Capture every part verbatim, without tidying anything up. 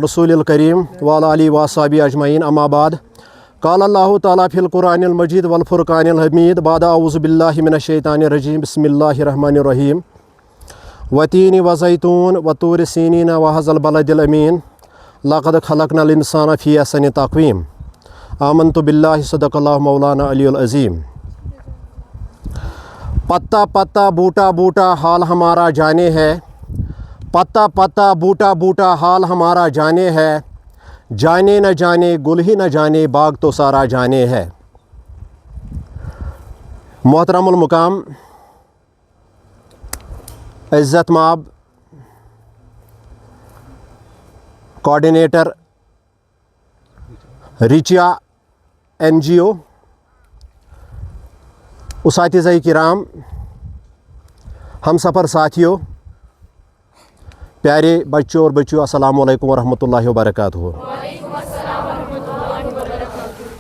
رسول الكريم وعلى آله وأصحابه أجمعين، أما بعد. قال الله تعالى في القرآن المجيد والفرقان الحميد بعد أعوذ بالله من الشيطان الرجيم، بسم الله الرحمن الرحيم. والتين والزيتون وطور سينين وهذا البلد الأمين، لقد خلقنا الإنسان في أحسن تقويم. آمنت بالله، صدق الله مولانا العلي العظيم. پتا پتا بوٹا بوٹا حال ہمارا جانے ہے، پتا پتا بوٹا بوٹا حال ہمارا جانے ہے، جانے نہ جانے گل ہی نہ جانے باغ تو سارا جانے ہے. محترم المقام، عزت ماب کوآرڈینیٹر، رچیا این جی او، اساتذہ کرام، ہم سفر ساتھیو، پیارے بچوں اور بچیوں، السلام علیکم ورحمۃ اللہ وبرکاتہ.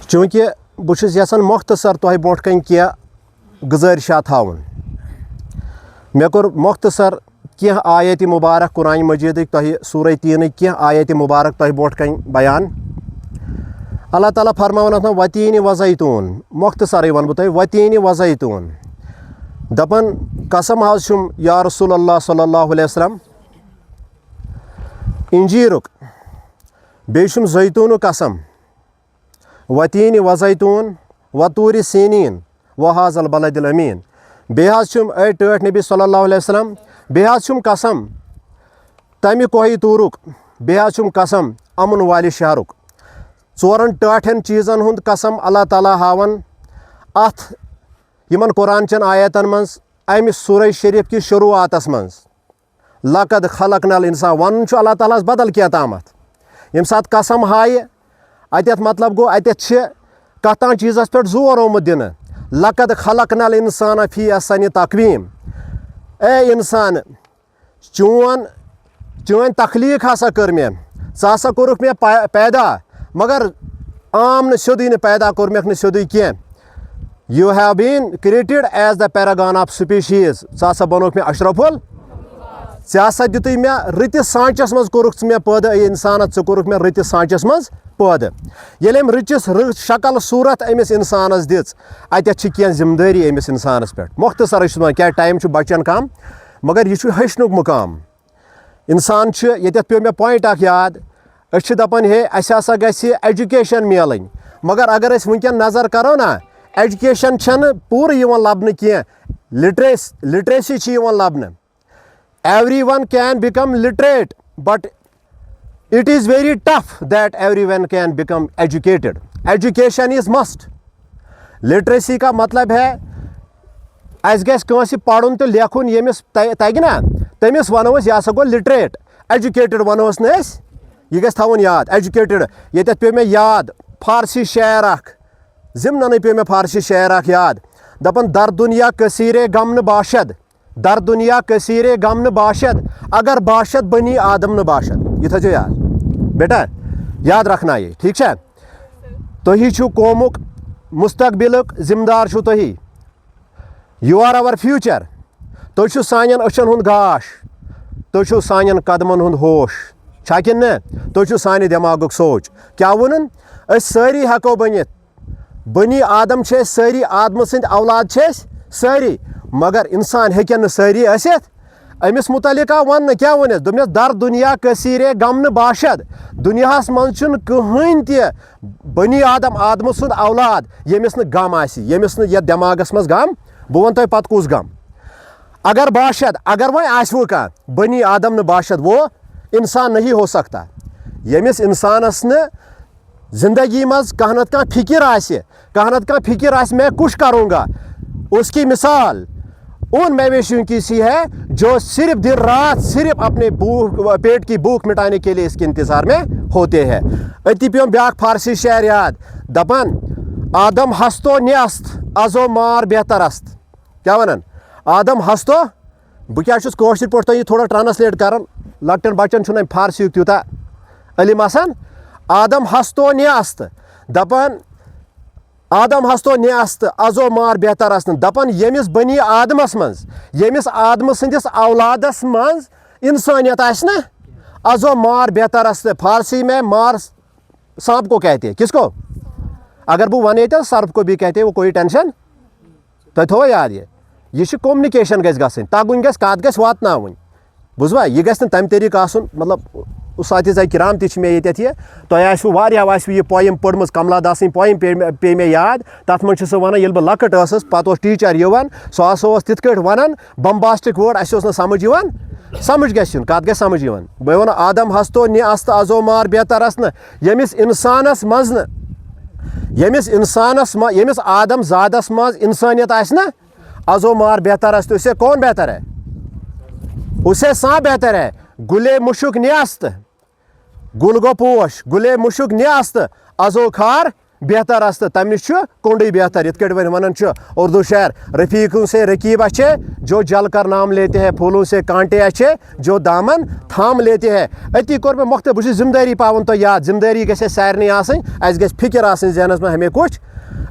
چوٗنٛکہِ بہٕ چھُس یژھان مۄختصر تۄہہِ برونٛٹھ کنہِ کینٛہہ گُزٲرِشات تھاوُن. مےٚ کوٚر مۄختصر کینٛہہ آیت مبارک قرآن مجیدٕکۍ تۄہہِ، سورہ تیٖنٕکۍ کینٛہہ آیت مبارک تۄہہِ برونٛٹھ کنہِ بیان. اللہ تعالیٰ فرماوان اتھ منٛز، وتیٖنِ وزیتون، مۄختصرٕے ونہٕ بہٕ تۄہہِ، وتیٖنِ وزیتون. دپان، قسم حظ چھُم یا رسول اللہ صلی اللہ علیہ وسلم، انجیٖرُک، بیٚیہِ چھُم زیتوٗنُک قسم، وتیٖنِ وزیتون، وطور سینین، وہذا البلد الامین. بیٚیہِ حظ چھُم، اے ٹٲٹھۍ نبی صلی اللہ علیہ وسلم، بیٚیہِ حظ چھُم قسم تمہِ کوہہِ طورُک، بیٚیہِ حظ چھُم قسم امن والہِ شہرُک. ژورن ٹٲٹھٮ۪ن چیٖزن ہُنٛد قسم اللہ تعالیٰ ہاوان اتھ، یِمن قرآن چٮ۪ن آیتن منٛز، امہِ سورہ شریف کِس شروعاتس منٛز، لقد خلقنا الانسان، ونان چھُ اللہ تعالیٰ ہس بدل کینٛہہ تامتھ. ییٚمہِ ساتہٕ قسم ہایہِ، اتٮ۪تھ مطلب گوٚو، اتٮ۪تھ چھِ کتھ تام چیٖزس پٮ۪ٹھ زور آمُت دِنہٕ، لقد خلقنا الانسان فی احسن تقویم. اے انسان، چون، چٲنۍ تخلیٖق ہسا کٔر مےٚ، ژٕ ہسا کوٚرُکھ مےٚ پا-، پیدا، مگر عام نہٕ سیوٚدُے نہٕ پیدا کوٚر مےٚ نہٕ سیوٚدُے کینٛہہ. You have been created as the paragon of species. ژٕ ہسا بنووُکھ مےٚ اشرف ال-، ژےٚ ہسا دِتُے مےٚ رٕتِس سانچس منٛز کوٚرُکھ ژٕ مےٚ پٲدٕ، اے انسانا، ژٕ کوٚرُکھ مےٚ رٕتِس سانچس منٛز پٲدٕ. ییٚلہِ أمۍ رٕژِس رٕژ شکل صوٗرت أمِس انسانس دِژ، اتٮ۪تھ چھِ کینٛہہ ذمہٕ دٲری أمِس انسانس پٮ۪ٹھ. مۄختصرٕے چھُس بہٕ ونان، کیٛازِ ٹایم چھُ بچان کم، مگر یہِ چھُ ہیٚچھنُک مقام. انسان چھُ، ییٚتٮ۪تھ پیوٚو مےٚ point اکھ یاد، أسۍ چھِ دپان، ہے، اسہِ ہسا گژھِ education میلٕنۍ، مگر اگر أسۍ وٕنکیٚن نظر کرو نا، education چھنہٕ پوٗرٕ یِوان لبنہٕ کینٛہہ، literacy، literacy چھِ یِوان لبنہٕ. Everyone can become literate, but it is very tough that everyone can become educated. Education is must. Literacy کا مطلب ہے، اسہِ گژھِ کٲنٛسہِ پرُن تہٕ لیکھُن، ییٚمِس تہ-، تگہِ نا، تٔمِس ونو أسۍ، یہِ ہسا گوٚو literate. Educated ونو أسۍ نہٕ أسۍ، یہِ گژھِ تھاوُن یاد، educated. ییٚتٮ۪تھ پیوٚو مےٚ یاد فارسی شعر اکھ، ضمننٕے پیوٚو مےٚ فارسی شعر اکھ یاد، دپان، در دنیا کثیر غم نہ باشد، در دنیا کثیر غم نہ باشد، اگر باشد بنی آدم نہ باشد. یہِ تھٲیزیو یاد، بیٹا، یاد رکھنا یہِ، ٹھیٖک چھا؟ تُہی چھِو قومُک مستقبلُک ذمہٕ دار چھِو تُہی. You are our future. تُہۍ چھِو سانٮ۪ن أچھن ہُنٛد گاش، تُہۍ چھِو سانٮ۪ن قدمن ہُنٛد ہوش، چھا کِنہٕ نہٕ؟ تُہۍ چھِو سانہِ دٮ۪ماغُک سونٛچ. کیٛاہ ووٚنُن؟ أسۍ سٲری ہٮ۪کو بٔنِتھ. بنی آدم چھِ أسۍ سٲری، آدمہٕ سٕنٛدۍ اولاد چھِ أسۍ سٲری، مگر انسان ہیٚکن نہٕ سٲری ٲسِتھ. أمِس متعلق آو وننہٕ، کیٛاہ ووٚنُس؟ دوٚپنس، در دنیا کثیر غم نہٕ باشد۔ دنیاہس منٛز چھُنہٕ کٕہٕنۍ تہِ بنی آدم، آدمہٕ سُنٛد اولاد، ییٚمِس نہٕ غم آسہِ، ییٚمِس نہٕ یتھ دٮ۪ماغس منٛز غم، بہٕ ونہٕ تۄہہِ پتہٕ کُس غم۔ اگر باشد، اگر وۄنۍ آسہِ وٕ کانٛہہ بنی آدم نہٕ باشد، وہ انسان نہیں ہو سکتا۔ ییٚمِس انسانس نہٕ زندگی منٛز کانٛہہ نتہٕ کانٛہہ فکر آسہِ، کانٛہہ نتہٕ کانٛہہ فکر آسہِ، میں کچھ کروں گا، اس کی مثال ان مویشیوں کی سی ہے جو صرف دن رات صرف اپنے بھوک، پیٹ کی بھوک مٹانے کے لیے اس کے انتظار میں ہوتے ہیں۔ أتی پیوٚم بیٛاکھ فارسی شعر یاد، دپان، آدم ہستو نیست، از و مار بہتر است۔ کیٛاہ ونان؟ آدم ہستو، بہٕ کیٛاہ چھُس کٲشِر پٲٹھۍ تۄہہِ یہِ تھوڑا translate کران، لۄکٹٮ۪ن بچن چھُنہٕ امہِ فارسیُک تیوٗتاہ علم آسان۔ آدم ہستو نیست، دپان، آدم ہستو نیست، از و مار بہتر است۔ دپان، ییٚمِس بنی آدمس منٛز، ییٚمِس آدمہٕ سٕنٛدِس اولادس منٛز انسانیت آسہِ نا، ازو مار بہتر است، فارسی میں مار سانپ کو کہتے ہیں۔ کس کو؟ اگر بہٕ وَنہٕ ییٚتٮ۪ن، سرپ کو بھی کہتے ہیں، وہ کوئی ٹینشن۔ تۄہہِ تھوٚوا یاد یہِ؟ یہِ چھِ کومنِکیشن گژھِ گژھٕنۍ، تَگُن گژھِ، کَتھ گژھِ واتناوٕنۍ۔ بوٗزوا؟ یہِ گژھِ نہٕ تَمہِ طریٖقہٕ آسُن، مطلب، اساتذہ کرام تہِ چھِ مےٚ ییٚتٮ۪تھ یہِ۔ تۄہہِ آسِوٕ واریاہو آسِوٕ یہِ پویم پٔرمٕژ، کملا داسٕنۍ پویم پے مےٚ، پے مےٚ یاد۔ تَتھ منٛز چھِ سُہ وَنان، ییٚلہِ بہٕ لۄکٕٹ ٲسٕس، پَتہٕ اوس ٹیٖچر یِوان، سُہ ہسا اوس تِتھ کٲٹھۍ وَنان، بمباسٹک وٲڈ، اَسہِ اوس نہٕ سمجھ یِوان۔ سمجھ گژھِ یُن، کَتھ گژھِ سمجھ یِوان۔ بہٕ وَنہٕ، آدم ہستو نہِ است ازو مار بہتر است نہٕ۔ ییٚمِس اِنسانَس منٛز نہٕ، ییٚمِس اِنسانَس منٛز، ییٚمِس آدم زادَس منٛز اِنسٲنیت آسہِ نہ، ازو مار بہتر است، اسے کون بہتر ہے؟ اسے سانپ بہتر ہے۔ گلے مشک نہ است، گل گو پوش، گلے مشک نہ است، ازو خار بہتر است، تمہِ نِش چھُ کۄنٛڈٕے بہتر۔ یِتھ کٲٹھۍ وۄنۍ وَنان چھُ اردو شعر، رفیقوں سے رقیب اچھے، جو جل کر نام لیتے ہیں، پھولوں سے کانٹے اچھے، جو دامن تھام لیتے ہیں۔ أتی کوٚر مےٚ مۄختصر، بہٕ چھُس ذمہٕ دٲری پاوان تۄہہِ یاد، ذمہٕ دٲری گژھِ اَسہِ سارنٕے آسٕنۍ، اَسہِ گژھِ فِکر آسٕنۍ ذہنَس منٛز ہمیشہِ کُچھ۔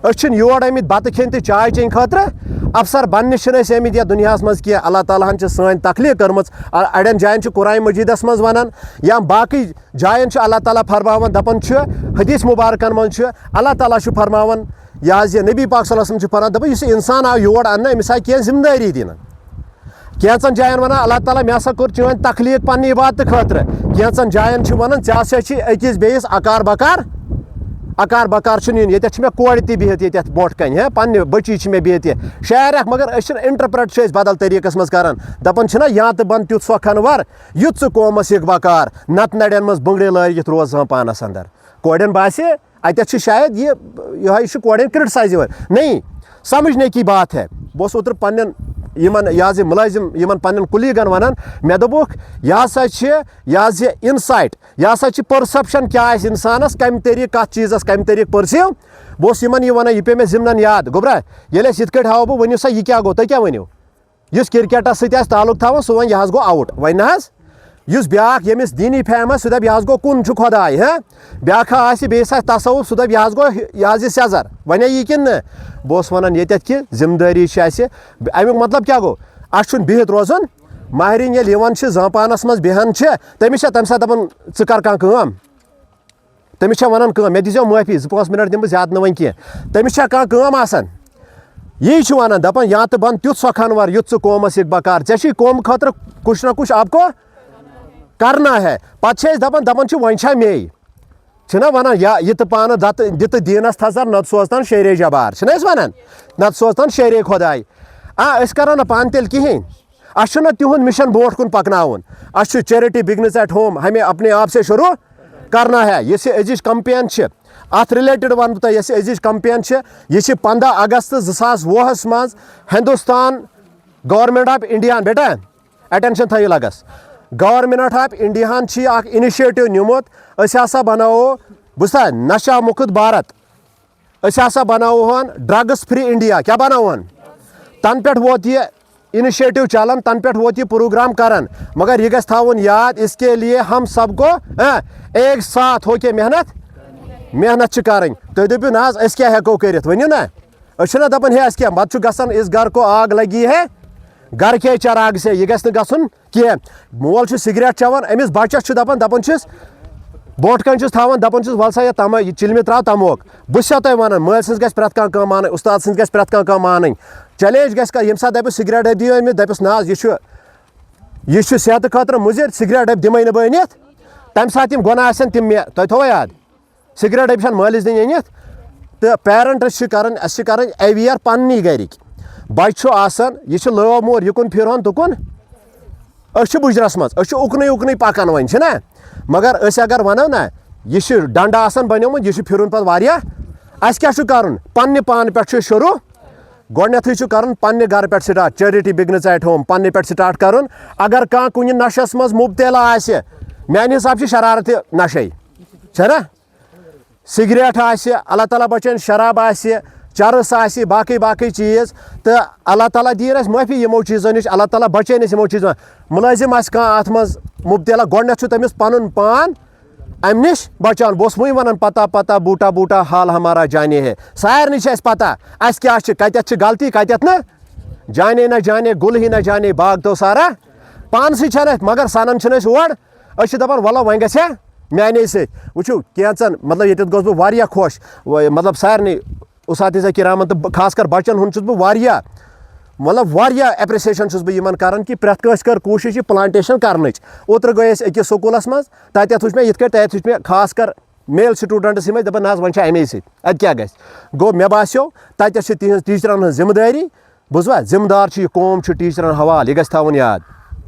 أسۍ چھِنہٕ یور آمٕتۍ بَتہٕ کھیٚنۍ تہٕ چاے چیٚنۍ خٲطرٕ، افسر بننہِ چھِنہٕ أسۍ آمٕتۍ یَتھ دُنیاہَس منٛز کینٛہہ۔ اللہ تعالیٰ ہَن چھِ سٲنۍ تخلیٖق کٔرمٕژ۔ اَ-، اَڑٮ۪ن جایَن چھُ قرآن مجیٖدَس منٛز وَنان یا باقٕے جایَن چھُ اللہ تعالیٰ فرماوان، دَپان چھُ، حدیث مبارکَن منٛز چھُ، اللہ تعالیٰ چھُ فرماوان، یہِ حظ یہِ نبی پاک صلی اللہ علیہ وسلم چھُ فرماوان، دَپان، یُس یہِ اِنسان آو یور اَننہٕ، أمِس آیہِ کینٛہہ ذمہٕ دٲری دِنہٕ۔ کینٛژن جاین ونان، اللہ تعالیٰ، مےٚ ہسا کوٚر چٲنۍ تخلیٖق پننہِ عبادتہٕ خٲطرٕ۔ کینٛژن جاین چھِ ونان، ژےٚ ہسا چھِ أکِس بیٚیِس اکار بکار، اکار بکار چھُنہٕ یُن۔ ییٚتٮ۪تھ چھِ مےٚ کورِ تہِ بِہِتھ ییٚتٮ۪تھ برونٛٹھ کنہِ، ہہ، پننہِ بچی چھِ مےٚ بِہِتھ یہِ شاعر اکھ، مگر أسۍ چھِنہٕ انٹرپریٹ چھِ أسۍ بدل طریٖقس منٛز کران۔ دپان چھِنہ، یا تہٕ بن تیُتھ سۄکھن ور، یُتھ ژٕ قومس یِکھ بکار، نتہٕ نرٮ۪ن منٛز بٕنٛگرِ لٲرِتھ روز زانٛہہ پانس اندر۔ کورٮ۪ن باسہِ، اتٮ۪تھ چھِ شاید یہِ، یِہوٚے چھُ کورٮ۪ن کرٹسایز یِوان۔ نہیں، سمجھنے کی بات ہے۔ بہٕ اوسُس اوترٕ پننٮ۪ن یِمن، یہِ حظ یہِ مُلٲزِم، یِمن پننٮ۪ن کُلیٖگن ونان، مےٚ دوٚپُکھ، یہِ ہسا چھِ، یہِ حظ یہِ انسایٹ، یہِ ہسا چھِ پٔرسپشن کیٛاہ آسہِ انسانس، کمہِ طریٖقہٕ، کتھ چیٖزس کمہِ طریٖقہٕ پٔرسیٖو۔ بہٕ اوسُس یِمن یہِ ونان، یہِ پیٚو مےٚ ضمنن یاد۔ گوٚبرا، ییٚلہِ أسۍ یِتھ کٲٹھۍ ہاوو بہٕ، ؤنِو سا، یہِ کیٛاہ گوٚو، تُہۍ کیٛاہ ؤنِو؟ یُس کرکٹس سۭتۍ آسہِ تعلق تھاوان، سُہ وَنہِ، یہِ حظ گوٚو آوُٹ۔ وۄنۍ نہ حظ، یُس بیٛاکھ، ییٚمِس دینی فہم آسہِ، سُہ دَپہِ، یہِ حظ گوٚو، کُن چھُ خۄداے، ہہ؟ بیٛاکھ ہا آسہِ، بیٚیِس آسہِ تصوُف، سُہ دَپہِ، یہِ حظ گوٚو، یہِ حظ یہِ سیٚزر۔ وۄنۍ ہا یی کِنہٕ نہٕ؟ بہٕ اوسُس وَنان، ییٚتٮ۪تھ کہِ ذمہٕ دٲری چھِ اَسہِ، اَمیُک مطلب کیٛاہ گوٚو؟ اَسہِ چھُنہٕ بِہِتھ روزُن۔ ماہرِنۍ ییٚلہِ یِوان چھِ، زٲمپانَس منٛز بیٚہان چھِ، تٔمِس چھا تَمہِ ساتہٕ دَپان، ژٕ کر کانٛہہ کٲم؟ تٔمِس چھےٚ وَنان کٲم، مےٚ دیٖزیو معٲفی، زٕ پانٛژھ مِنَٹ دِمہٕ بہٕ، زیادٕ نہٕ وۄنۍ کینٛہہ۔ تٔمِس چھےٚ کانٛہہ کٲم آسان؟ یی چھُ وَنان، دَپان، یا تہٕ بَن تیُتھ سۄ کھنوَر، یُتھ ژٕ قومَس یِکھ بکار۔ ژےٚ چھُے قومہٕ خٲطرٕ کُچھ نہ کُچھ آپ کو کرنا ہے۔ پَتہٕ چھِ أسۍ دَپان، دَپان چھِ، وۄنۍ چھا مے؟ چھِنہ وَنان، یا یہِ تہٕ پانہٕ دَتہٕ، دِ تہٕ دیٖنَس تھزر، نَتہٕ سوزتَن شیرے جبار۔ چھِنہ أسۍ وَنان؟ نَتہٕ سوزتَن شیرے خۄداے۔ آ، أسۍ کَرو نہٕ پانہٕ تیٚلہِ کِہیٖنۍ۔ اَسہِ چھُنہ تِہُنٛد مِشن برونٛٹھ کُن پَکناوُن۔ اَسہِ چھُ چیرٹی بِگنِز ایٹ ہوم، ہمیں اپنے آپ سے شروع کرنا ہے۔ یُس یہِ أزِچ کمپین چھِ، اَتھ رِلیٹڈ وَنہٕ بہٕ تۄہہِ، یۄس یہِ أزِچ کمپین چھِ، یہِ چھِ پنٛداہ اگست زٕ ساس وُہَس منٛز ہندوستان گورنمنٹ آف انڈیاہَن، بیٹا، اٹینشن تھٲیِو لگس، گورنمنٹ آف انڈیاہَن چھِ یہِ اکھ انیشیٹو نیوٗمُت، أسۍ ہسا بناوو، بوٗزتھا، نشہ مُکت بھارت۔ أسۍ ہسا بناوہون ڈرگس فری انڈیا۔ کیٛاہ بناوہون؟ تنہٕ پٮ۪ٹھ ووت یہِ انیشیٹو چلان، تنہٕ پٮ۪ٹھ ووت یہِ پروگرام کران، مگر یہِ گژھِ تھاوُن یاد، اس کے لیے ہم سب کو، ہاں، ایک ساتھ ہو کے محنت، محنت چھِ کرٕنۍ۔ تُہۍ دٔپِو، نہ حظ، أسۍ کیٛاہ ہٮ۪کو کٔرِتھ؟ ؤنِو نہ۔ أسۍ چھِنہ دَپان، ہے، اَسہِ کیٛاہ، مت چھُ گژھان، اس گھر کو آگ لگی ہے، گھر کے چراغ سے، یہِ گژھِ نہٕ گژھُن کینٛہہ۔ مول چھُ سگریٹ چٮ۪وان، أمِس بَچَس چھُ دَپان، دَپان چھِس، برونٛٹھ کَنہِ چھُس تھاوان، دَپان چھُس، وَل سا یہِ تَمٲ-، یہِ چِلمہِ ترٛاو تَموک۔ بہٕ چھُسو تۄہہِ وَنان، مٲلۍ سٕنٛز گژھِ پرٛٮ۪تھ کانٛہہ کٲم مانٕنۍ، اُستاد سٕنٛز گژھِ پرٛٮ۪تھ کانٛہہ کٲم مانٕنۍ۔ چیلنج گژھِ کَرُن، ییٚمہِ ساتہٕ دَپٮ۪س سگریٹ دِیِو أمِس، دَپٮ۪س، نہ حظ، یہِ چھُ، یہِ چھُ صحتہٕ خٲطرٕ مُضِر، سگریٹ دِمَے نہٕ بہٕ أنِتھ۔ تَمہِ ساتہٕ یِم گۄناہ آسَن، تِم مےٚ، تۄہہِ تھوٚوَے یاد؟ سگریٹ ڈٔبۍ چھَنہٕ مٲلِس دِنۍ أنِتھ۔ تہٕ پیرنٹس چھِ کران، اَسہِ چھِ کران اویئر پننی گرِکۍ۔ بچہِ چھُ آسان، یہِ چھُ لٲو مور یُکُن پھِران تُکُن۔ أسۍ چھِ بُجرس منٛز، أسۍ چھِ اُکنُے اُکنُے پکان وۄنۍ، چھِنہ؟ مگر أسۍ اگر ونو نہ، یہِ چھُ ڈنڈٕ آسان بنیومُت، یہِ چھُ پھِرُن پتہٕ واریاہ۔ اَسہِ کیٛاہ چھُ کرُن؟ پننہِ پانہٕ پٮ۪ٹھ چھُ شروع۔ گۄڈٕنیتھٕے چھُ کرُن پننہِ گرٕ پٮ۪ٹھ سٹارٹ، چیرٹی بِگنِز ایٹ ہوم، پننہِ پٮ۪ٹھ سٹارٹ کرُن۔ اگر کانٛہہ کُنہِ نشس منٛز مبتلا آسہِ، میانہِ حساب چھِ شرارت تہِ نشے، چھےٚ نہ؟ سگریٹ آسہِ، اللہ تعالیٰ بچٲیِن، شراب آسہِ، چرس آسہِ، باقٕے باقٕے چیٖز۔ تہٕ اللہ تعالیٰ دِیِن اَسہِ معٲفی یِمو چیٖزو نِش، اللہ تعالیٰ بچٲیِن اَسہِ یِمو چیٖزو۔ مُلٲزِم آسہِ کانٛہہ اَتھ منٛز مُبتلا، گۄڈٕنٮ۪تھ چھُ تٔمِس پَنُن پان اَمہِ نِش بچاوُن۔ بہٕ اوسُس وٕنۍ وَنان، پتا پتا بوٗٹا بوٗٹا حال ہمارا جانے ہے۔ سارنٕے چھِ اَسہِ پتا، اَسہِ کیٛاہ چھِ، کَتٮ۪تھ چھِ غلطی، کَتٮ۪تھ نہٕ۔ جانے نہ جانے، گُل ہی نہ جانے، باغ تو سارا۔ پانسٕے چھَنہٕ اَسہِ، مگر سَنان چھِنہٕ أسۍ اورٕ۔ أسۍ چھِ دَپان، وَلہٕ وۄنۍ گژھِ ہا میٛانے سۭتۍ۔ وٕچھِو، کینٛژَن، مطلب، ییٚتٮ۪تھ گوس بہٕ واریاہ خۄش، و-، مطلب، سارنٕے اساتذہ کرامن تہٕ ب-، خاص کر بَچَن ہُنٛد چھُس بہٕ واریاہ، مطلب، واریاہ appreciation چھُس بہٕ یِمَن کران کہِ پرٛٮ۪تھ کٲنٛسہِ کٔر کوٗشِش یہِ plantation کرنٕچ۔ اوترٕ گٔے أسۍ أکِس سکوٗلَس منٛز، تَتٮ۪تھ وٕچھ مےٚ یِتھ کٲٹھۍ، تَتٮ۪تھ وٕچھ مےٚ خاص کر male students یِم ٲسۍ دَپان، نہ حظ، وۄنۍ چھِ اَمے سۭتۍ، اَدٕ کیٛاہ گژھِ؟ گوٚو، مےٚ باسیو، تَتٮ۪تھ چھِ تِہِنٛز ٹیٖچرَن ہٕنٛز ذِمہٕ دٲری، بوٗزوا؟ ذِمہٕ دار چھُ یہِ قوم، چھُ ٹیٖچرَن حوالہٕ، یہِ گژھِ تھاوُن یاد۔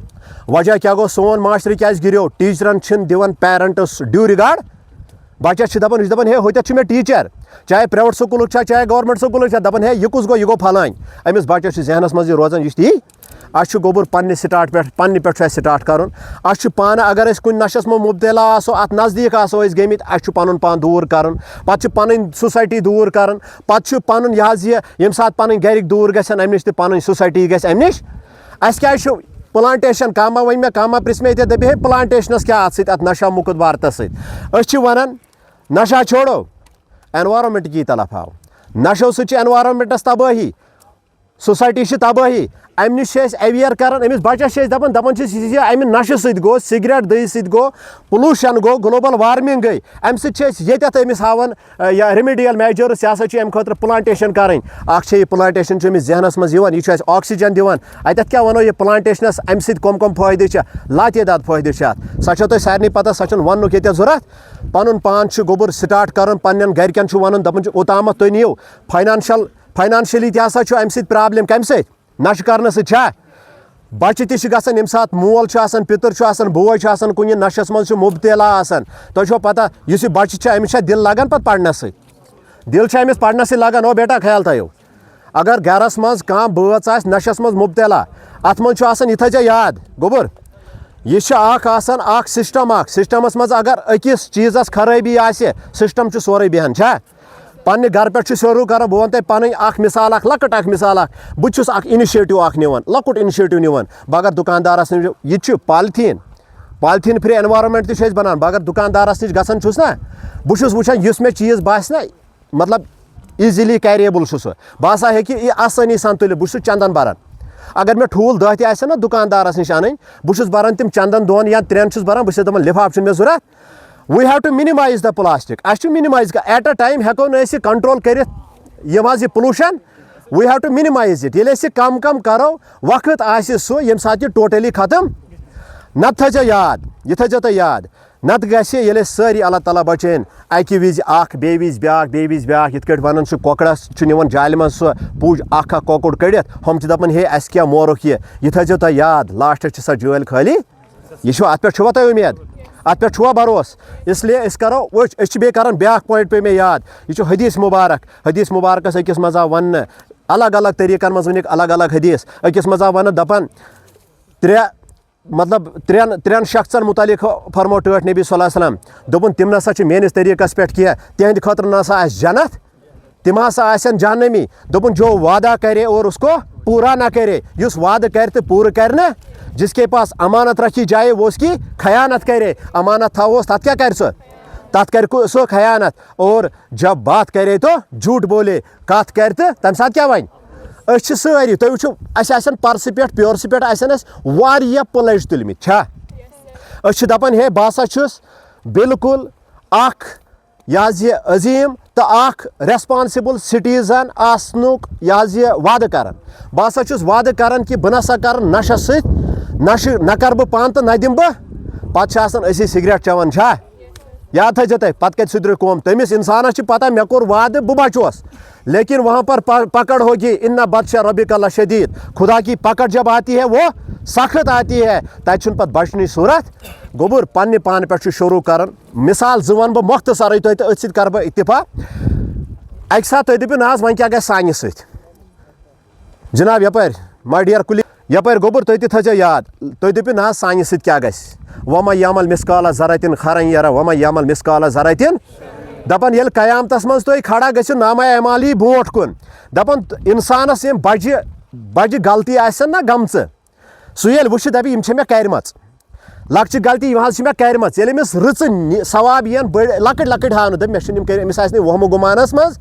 وجہ کیٛاہ گوٚو؟ سون معاشرٕ کیٛازِ گِریو؟ ٹیٖچرَن چھِنہٕ دِوان parents due regard۔ بَچَس چھِ دَپان، یہِ چھِ دَپان، ہے، ہوٚتٮ۪تھ چھُ مےٚ ٹیٖچَر، چاہے private سکوٗلُک چھا، چاہے government سکوٗلُک چھا، دَپان، ہے، یہِ کُس گوٚو؟ یہِ گوٚو فَلٲنۍ۔ أمِس بَچَس چھُ ذہنَس منٛز یہِ روزان، یہِ چھُ تی۔ اَسہِ چھُ گوٚبُر پننہِ start پٮ۪ٹھ، پننہِ پٮ۪ٹھ چھُ اَسہِ start کَرُن۔ اَسہِ چھُ پانہٕ، اگر أسۍ کُنہِ نَشَس منٛز مُبتلا آسو، اَتھ نزدیٖک آسو أسۍ گٔمٕتۍ، اَسہِ چھُ پَنُن پان دوٗر کَرُن۔ پَتہٕ چھُ پَنٕنۍ society دوٗر کَرُن، پَتہٕ چھُ پَنُن یہِ حظ یہِ، ییٚمہِ ساتہٕ پَنٕنۍ گَرِکۍ دوٗر گژھن اَمہِ نِش تہٕ پَنٕنۍ society گژھِ اَمہِ نِش۔ اَسہِ کیٛازِ چھُ plantation؟ کانٛہہ ما وَنہِ مےٚ، کانٛہہ ما پرٛژھِ مےٚ ییٚتہِ، دَپہِ، ہے، plantationس کیٛاہ اَتھ سۭتۍ، اَتھ نَشہ مُکت بھارتَس سۭتۍ؟ أسۍ چھِ وَنان، نشہ چھوڑو، environment کی طرف آو۔ نشو سۭتۍ چھِ environmentس تبٲہی، society چھِ تبٲہی۔ اَمہِ نِش چھِ أسۍ aware کران، أمِس بَچَس چھِ أسۍ دَپان، دَپان چھِ أسۍ، یہِ اَمہِ نَشہٕ سۭتۍ گوٚو، سِگریٹ دٔجۍ سۭتۍ گوٚو، pollution گوٚو، global warming گٔے۔ اَمہِ سۭتۍ چھِ أسۍ ییٚتٮ۪تھ أمِس ہاوان، اَ، یا remedial measures، یہِ ہسا چھِ اَمہِ خٲطرٕ plantation کَرٕنۍ۔ اَکھ چھِ یہِ plantation چھُ أمِس ذہنَس منٛز یِوان، یہِ چھُ اَسہِ oxygen دِوان۔ اَتٮ۪تھ کیٛاہ وَنو، یہِ plantationس اَمہِ سۭتۍ کَم کَم فٲیدٕ چھِ؟ لاتعداد فٲیدٕ چھِ اَتھ۔ سۄ چھو تۄہہِ سارنٕے پَتہ، سۄ چھَنہٕ وَننُک ییٚتٮ۪تھ ضوٚرَتھ۔ پَنُن پان چھُ گوٚبُر start کَرُن، پنٛنٮ۪ن گَرِکٮ۪ن چھُ وَنُن، دَپُن چھُ، اوٚتامَتھ تُہۍ نِیِو۔ Financial، financially تہِ ہسا چھُ اَمہِ سۭتۍ problem۔ کَمہِ سۭتۍ؟ نشہٕ کرنہٕ سۭتۍ چھا؟ بچہٕ تہِ چھِ گژھان، ییٚمہِ ساتہٕ مول چھُ آسان، پِتُر چھُ آسان، بوے چھُ آسان کُنہِ نشس منٛز، چھُ مُبتلا آسان۔ تۄہہِ چھو پتہ، یُس یہِ بچہٕ چھُ، أمِس چھا دِل لگان پتہٕ پرنسٕے؟ دِل چھا أمِس پرنسٕے لگان؟ او بیٹا، خیال تھٲیِو، اگر گرس منٛز کانٛہہ بٲژ آسہِ نشس منٛز مُبتلا، اتھ منٛز چھُ آسان، یہِ تھٲیزیو یاد، گوٚبُر، یہِ چھُ اکھ آسان، اکھ system اکھ۔ Systemس منٛز اگر أکِس چیٖزس خرٲبی آسہِ، system چھُ سورُے بیہان، چھا؟ پننہِ گرٕ پٮ۪ٹھ چھُ شروٗع کران۔ بہٕ وَنہٕ تۄہہِ پنٕنۍ اکھ مثال، اکھ لۄکٕٹ اکھ مثال اکھ۔ بہٕ تہِ چھُس اکھ initiative اکھ نِوان، لۄکُٹ initiative نِوان۔ بہٕ اگر دُکاندارس نِش، یہِ تہِ چھُ polythene، polythene free environment تہِ چھُ أسۍ بنان۔ بہٕ اگر دُکاندارس نِش گژھان چھُس نا، بہٕ چھُس وٕچھان، یُس مےٚ چیٖز باسہِ نا، مطلب، easily carryable چھُ سُہ، بہٕ ہسا ہیٚکہِ یہِ آسٲنی سان تُلِتھ۔ بہٕ چھُس چندن بران۔ اگر مےٚ ٹھوٗل دَہ تہِ آسن نا دُکاندارس نِش انٕنۍ، بہٕ چھُس بران تِم چندن، دۄن یا ترٛٮ۪ن چھُس بران، بہٕ چھُس دپان، لفاف چھُنہٕ مےٚ ضوٚرتھ۔ We have to minimize the plastic۔ اَسہِ چھُ minimize کَ-، at a time ہٮ۪کو نہٕ أسۍ یہِ control کٔرِتھ، یِم حظ یہِ pollution، we have to minimize it۔ ییٚلہِ أسۍ یہِ کم کم کرو، وقت آسہِ سُہ، ییٚمہِ ساتہٕ یہِ totally ختم۔ نتہٕ تھٲیزیو یاد، یہِ تھٲیزیو تُہۍ یاد، نتہٕ گژھِ، ییٚلہِ أسۍ سٲری اللہ تعالیٰ بچٲیِن، اکہِ وِزِ اکھ، بیٚیہِ وِزِ بیٛاکھ، بیٚیہِ وِزِ بیٛاکھ، یِتھ کٲٹھۍ ونان چھِ، کۄکرس چھُ نِوان جالہِ منٛز سُہ پُج اکھ اکھ کۄکُر کٔڑِتھ، ہُم چھِ دپان، ہے، اَسہِ کیٛاہ مورُکھ یہِ؟ یہِ تھٲیزیو تُہۍ یاد، lastس چھِ سۄ جٲلۍ خٲلی۔ یہِ چھُ، اَتھ پٮ۪ٹھ چھُوا تۄہہِ اُمید؟ اَتھ پٮ۪ٹھ چھُوا بھروسہٕ؟ اس لیے أسۍ کرو، وٕچھ، أسۍ چھِ بیٚیہِ کران بیٛاکھ point پیٚیہِ مےٚ یاد۔ یہِ چھُ حدیث مبارک۔ حدیث مبارکس أکِس منٛز آو وننہٕ، الگ الگ طریٖقن منٛز ؤنِکھ الگ الگ حدیث۔ أکِس منٛز آو وننہٕ، دپان، ترٛےٚ، مطلب، ترٛٮ۪ن، ترٛٮ۪ن شخصن متعلق فرمو ٹٲٹھۍ نبی صلی اللہ علیہ وسلم۔ دوٚپُن، تِم نسا چھِ میٲنِس طریٖقس پٮ۪ٹھ کینٛہہ، تِہنٛدِ خٲطرٕ نسا آسہِ جنت۔ تِم ہسا آسن جہنمی۔ دوٚپُن، جو وعدہ کرے اور اس کو پورا نہ کرے، یُس وعدٕ کرِ تہٕ پوٗرٕ کرِ نہٕ، جس کے پاس امانت رکھی جائے وہ اس کی خیانت کرے، امانت تھاووس، تتھ کیٛاہ کرِ سُہ؟ تتھ کرِ کُ-، سُہ خیانت۔ اور جب بات کرے تو جھوٹ بولے، کتھ کرِ تہٕ تمہِ ساتہٕ کیٛاہ ونہِ؟ أسۍ چھِ سٲری، تُہۍ وٕچھِو، اسہِ آسن پرسہٕ پٮ۪ٹھ پیورسہٕ پٮ۪ٹھ آسن اسہِ واریاہ پٕلج تُلمٕتۍ، چھا؟ أسۍ چھِ دپان، ہے، بہٕ ہسا چھُس بالکل اکھ یہِ حظ یہِ عظیٖم تہٕ اکھ responsible citizen آسنُک یہِ حظ یہِ وعدٕ کران۔ بہٕ ہسا چھُس وعدٕ کران کہِ بہٕ نسا کرٕ نشس سۭتۍ، نشہٕ نہ کرٕ بہٕ پانہٕ تہٕ نہ دِمہٕ بہٕ۔ پتہٕ چھِ آسان أسی سگریٹ چٮ۪وان، چھا؟ یاد تھٲیزیو تُہۍ، پتہٕ کتہِ سُدرِ قوم؟ تٔمِس انسانس چھِ پتہ، مےٚ کوٚر وعدٕ، بہٕ بچوس، لیکن وہاں پر پ-، پکڑ ہوگی، ان بطش ربک لشدید، خدا کی پکڑ جب آتی ہے وہ سخت آتی ہے، تتہِ چھُنہٕ پتہٕ بچنٕچ صورت۔ گوٚبُر، پننہِ پانہٕ پٮ۪ٹھ چھُ شروٗع کران۔ مثال زٕ وَنہٕ بہٕ مۄختصرٕے تۄہہِ تہٕ أتھۍ سۭتۍ کَرٕ بہٕ اکتفا۔ اَکہِ ساتہٕ تُہۍ دٔپِو، نہ حظ، وۄنۍ کیٛاہ گژھِ سانہِ سۭتۍ؟ جناب، یَپٲرۍ، my dear colleague، یَپٲرۍ گوٚبُر، تُہۍ تہِ تھٲیزیو یاد، تُہۍ دٔپِو، نہ حظ، سانہِ سۭتۍ کیٛاہ گژھِ؟ وَمَن یَعمَل مِثقالَ ذَرَّةٍ خَیرًا یَرَہُ وَمَن یَعمَل مِثقالَ ذَرَّةٍ۔ دَپان، ییٚلہِ قیامتَس منٛز تُہۍ کھڑا گٔژھِو نامہ اعمالی برونٛٹھ کُن، دَپان، اِنسانَس یِم بَجہِ، بَجہِ غلطی آسَن نہ گٔمژٕ، سُہ ییٚلہِ وٕچھِ، دَپہِ، یِم چھےٚ مےٚ کَرِمَژٕ۔ لۄکچہِ غلطی یِم حظ چھِ مےٚ کَرِمَژٕ۔ ییٚلہِ أمِس رٕژٕ نِ-، ثواب یِن بٔڑۍ، لۄکٕٹۍ لۄکٕٹۍ ہاونہٕ، دَپہِ، مےٚ چھِنہٕ یِم کٔرۍ، أمِس آسہِ نہٕ وہمہٕ گُمانَس منٛز،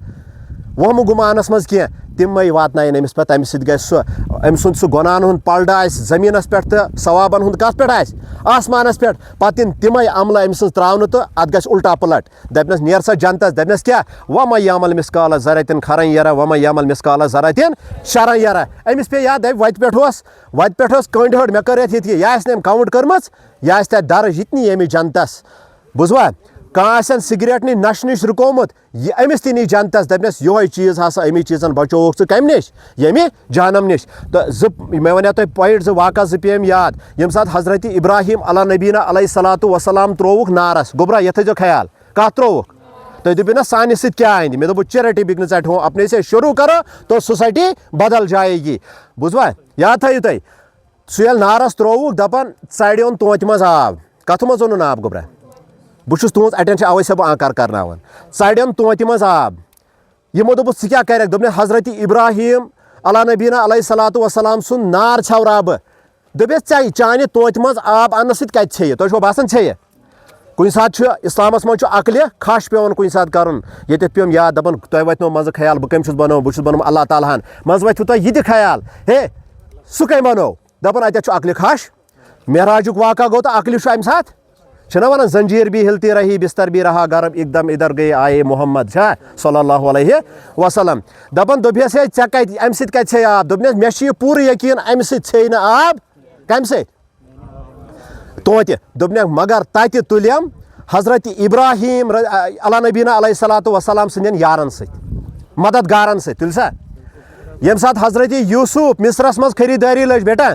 وہمہٕ گُمانَس منٛز کینٛہہ۔ تِمے واتناون أمِس پٮ۪ٹھ، تَمہِ سۭتۍ گژھِ سُہ، أمۍ سُنٛد سُہ گۄناہن ہُنٛد پلڑٕ آسہِ زٔمیٖنَس پٮ۪ٹھ تہٕ ثوابن ہُنٛد کَتھ پٮ۪ٹھ آسہِ؟ آسمانَس پٮ۪ٹھ۔ پَتہٕ یِن تِمے عملہٕ أمۍ سٕنٛز ترٛاونہٕ تہٕ اَتھ گژھِ اُلٹا پلٹ۔ دَپنَس، "نیر سا جنتَس۔" دَپنَس، "کیٛاہ؟" "وَمَن یَعمَلْ مِثْقَالَ ذَرَّةٍ خَیْرًا یَرَهُ وَمَن یَعْمَلْ مِثْقَالَ ذَرَّةٍ شَرًّا یَرَهُ۔" أمِس پیٚیہِ یاد، دَپہِ، "وَتہِ پٮ۪ٹھ اوس، وَتہِ پٮ۪ٹھ ٲس کٔنٛڈۍ ہٕڑ، مےٚ کٔر یَتھ یِتھ یہِ۔ یہِ آسہِ نہٕ أمۍ count کٔرمٕژ، یہِ آسہِ تَتہِ درٕج، یہِ تہِ نِیہِ أمِس جنتَس۔" بوٗزوا؟ کانٛہہ آسن سگریٹ نِش، نشہٕ نِش رُکومُت، یہِ أمِس تہِ نی جنتس۔ دپنس، یِہوے چیٖز ہسا، اَمی چیٖزن بچووُکھ ژٕ کمہِ نِش؟ ییٚمہِ جہنم نِش۔ تہٕ زٕ، مےٚ ونیو تۄہہِ point زٕ، واقعہ زٕ پیٚیِم یاد۔ ییٚمہِ ساتہٕ حضرت ابراہیم علیٰ نبینا علیہ الصلوۃ والسلام ترٛووُکھ نارس، گوٚبرا، یتھ تھٲیزیو خیال۔ کتھ ترٛووُکھ؟ تُہۍ دٔپِو نا، سانہِ سۭتۍ کیٛاہ اندِ؟ مےٚ دوٚپُس، چیرٹی بِکنہِ ژٹہِ ہوں، اپنے سے شروع کرو تو سوسائٹی بدل جائے گی۔ بوٗزوا؟ یاد تھٲیِو تُہۍ۔ سُہ ییٚلہِ نارس ترٛووُکھ، دپان، ژرِ اوٚن توتہِ منٛز آب۔ کتھٕ منٛز اوٚنُن آب، گوٚبرا؟ بہٕ چھُس تُہنٛز attention، اوے چھُسے بہٕ آنکار کرناوان۔ ژرِ اوٚن توتہِ منٛز آب۔ یِمو دوٚپُس، "ژٕ کیٛاہ کرکھ؟" دوٚپنَس، "حضرت ابراہیم علیٰ نبینا علیہ الصلوۃ والسلام سُنٛد نار ژھٮ۪وراو بہٕ۔" دوٚپُس، "ژےٚ چانہِ توتہِ منٛز آب اننہٕ سۭتۍ کتہِ ژھیٚیہِ؟" تۄہہِ چھُوا باسان ژھیٚیہِ؟ کُنہِ ساتہٕ چھُ اسلامس منٛز چھُ عقلہِ کھش پٮ۪وان کُنہِ ساتہٕ کرُن۔ ییٚتٮ۪تھ پیوٚم یاد، دپان، تۄہہِ وۄتھنو منٛزٕ خیال، بہٕ کٔمۍ چھُس بنومُت؟ بہٕ چھُس بنومُت اللہ تعالیٰ ہن۔ منٛزٕ وۄتھوٕ تۄہہِ یہِ تہِ خیال، ہے، سُہ کٔمۍ بنوو؟ دپان، اتٮ۪تھ چھُ عقلہِ کھش۔ معراجُک واقعہ گوٚو تہٕ عقلہِ چھُ امہِ ساتہٕ، چھِنہ ونان، "زنجیر بھی ہلتی رہی، بستر بھی رہا گرم، ایک دم ادھر گئے آئے محمد" چھا، صلی اللہ علیہ وسلم۔ دپان، دوٚپہس، "ہے، ژےٚ کتہِ، امہِ سۭتۍ کتہِ ژھیٚیہِ آب؟" دوٚپنس، "مےٚ چھُ یہِ پوٗرٕ یقین، امہِ سۭتۍ ژھیٚیہِ نہٕ آب۔" کمہِ سۭتۍ؟ توتہِ۔ دوٚپنکھ، "مگر تتہِ تُلِم حضرت ابراہیم ر-، علیٰ نبینا علیہ الصلوۃ والسلام سٕنٛدٮ۪ن یارن سۭتۍ، مددگارن سۭتۍ۔" تُلۍ سا؟ ییٚمہِ ساتہٕ حضرت یوسف مصرس منٛز خریدٲری لٔج، بیٹا،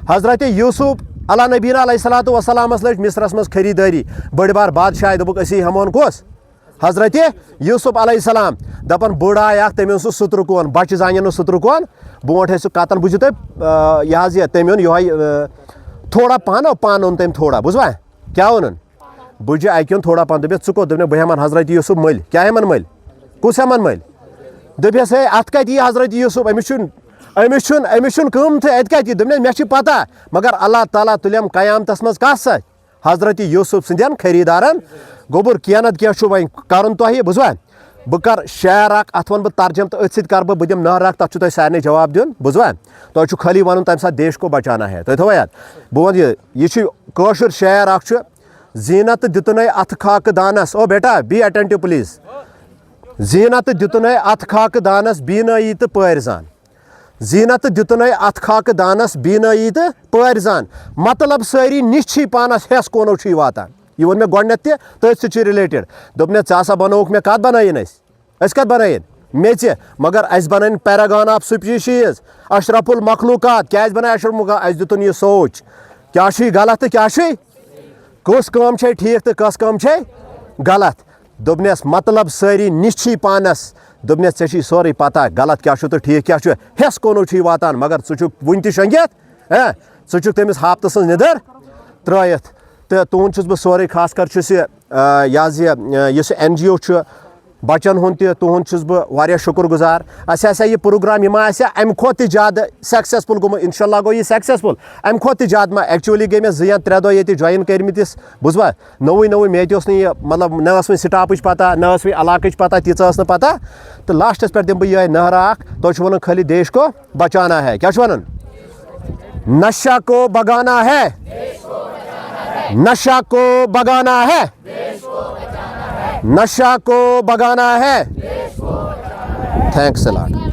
حضرت یوسف علیٰ نبینا علیہ الصلوۃ والسلامس لٔج مصرس منٛز خریدٲری، بٔڑۍ بار بادشاہ آے، دوٚپُکھ، "أسی ہٮ۪مہون کُس؟" حضرت یوسف علیہ السلام۔ دپان، بٔڑ آے اکھ، تٔمۍ اوٚن سُہ سترٕ کون، بچہِ زانہِ نہٕ سترٕ کون۔ برونٛٹھ ٲسۍ سُہ کتان، بوٗزِو تُہۍ، آ، یہِ حظ یہِ، تٔمۍ اوٚن یِہوٚے، آ، تھوڑا پہن، او، پن اوٚن تٔمۍ تھوڑا، بوٗزوا؟ کیٛاہ اوٚنُن؟ بُجہِ اکہِ اوٚن تھوڑا پہن، دوٚپنس، "ژٕ کوٚت؟" دوٚپنس، "بہٕ ہٮ۪من حضرت یوسف مٔلۍ۔" کیٛاہ ہٮ۪من مٔلۍ؟ کُس ہٮ۪من مٔلۍ؟ دوٚپنس، "ہے، اتھ کتہِ یی حضرت یوسف؟ أمِس چھُنہٕ، أمِس چھُنہٕ، أمِس چھُنہٕ قۭمتھٕے، اتہِ کتہِ یی؟" دوٚپنس، "مےٚ چھِ پتہ، مگر اللہ تعالیٰ تُلٮ۪م قیامتس منٛز کتھ سۭتۍ؟" حضرت یوسف سٕنٛدٮ۪ن خریٖدارن۔ گوٚبُر، کینٛہہ نتہٕ کینٛہہ چھُ وۄنۍ کرُن تۄہہِ، بوٗزوا؟ بہٕ کرٕ شعر اکھ، اتھ ونہٕ بہٕ ترجمہٕ تہٕ أتھۍ سۭتۍ کرٕ بہٕ، بہٕ دِمہٕ نعرٕ اکھ، تتھ چھُ تۄہہِ سارنٕے جواب دیُن، بوٗزوا؟ تۄہہِ چھُ خٲلی ونُن، تمہِ ساتہٕ دیش کو بچانا ہے۔ تۄہہِ تھوٚوا یاد؟ بہٕ ونہٕ یہِ، یہِ چھُ کٲشُر شعر اکھ چھُ، "زینت دِتُنے اتھ خاکہٕ دانس"، او بیٹا، be attentive please۔ "زینت دِتُنے اتھ خاکہٕ دانس، بینٲیی تہٕ پٲرۍ زان۔" زینت دِتُنے اتھ خاکہٕ دانس، بینٲیی تہٕ پٲرۍ زان۔ مطلب سٲری نِش چھی پانس، ہٮ۪س کونو چھُے واتان۔ یہِ ووٚن مےٚ گۄڈٕنٮ۪تھ تہِ، تٔتھۍ سۭتۍ چھُ related۔ دوٚپنس، "ژےٚ ہسا بنووُکھ مےٚ، کتھ بنٲیِن أسۍ؟ أسۍ کتھ بنٲیِن؟ میٚژِ، مگر اَسہِ بنٲیِن paragon of species، اشرف المخلوقات۔" کیٛازِ بنایہِ اشرف المخلوقات؟ اَسہِ دیُتُن یہِ سونٛچ، کیٛاہ چھُے غلط تہٕ کیٛاہ چھُے، کُس کٲم چھے ٹھیٖک تہٕ کۄس کٲم چھے غلط۔ دوٚپنس، مطلب سٲری نِش چھی پانس۔ دوٚپنس، "ژےٚ چھُے سورُے پتہ، غلط کیٛاہ چھُ تہٕ ٹھیٖک کیٛاہ چھُ۔ ہٮ۪س کونو چھُے واتان، مگر ژٕ چھُکھ وُنہِ تہِ شۄنٛگِتھ، ہہ؟ ژٕ چھُکھ تٔمِس ہاپتہٕ سٕنٛز نِدٕر ترٛٲیِتھ۔" تہٕ تُہُنٛد چھُس بہٕ سورُے، خاص کر چھُس یہِ، آ، یہِ حظ یہِ، آ، یُس یہِ این جی او چھُ، بچن ہُنٛد تہِ، تُہُنٛد چھُس بہٕ واریاہ شُکُر گُزار۔ اَسہِ آسہِ ہا یہِ پروگرام، یہِ ما آسہِ ہا اَمہِ کھۄتہٕ تہِ زیادٕ successful گوٚمُت؟ انشاءاللہ گوٚو یہِ successful۔ اَمہِ کھۄتہٕ تہِ زیادٕ ما، actually گٔے مےٚ زٕ یا ترٛےٚ دۄہ ییٚتہِ join کٔرمٕتِس، بوٗزوا؟ نوٚوُے نوٚوُے، مےٚ تہِ اوس نہٕ یہِ، مطلب، نہ ٲس وۄنۍ staff ٕچ پتہ، نہ ٲس وۄنۍ علاقٕچ پتہ، تیٖژاہ ٲس نہٕ پتہ۔ تہٕ last س پٮ۪ٹھ دِمہٕ بہٕ یِہوٚے نعرٕ اکھ، تۄہہِ چھُ وَنُن، خٲلی دیش کو بچانا ہے۔ کیٛاہ چھُ وَنُن؟ نشہ کو بھگانا ہے، نشہ کو بھگانا ہے، نشہ کو بھگانا ہے۔ Thanks a lot.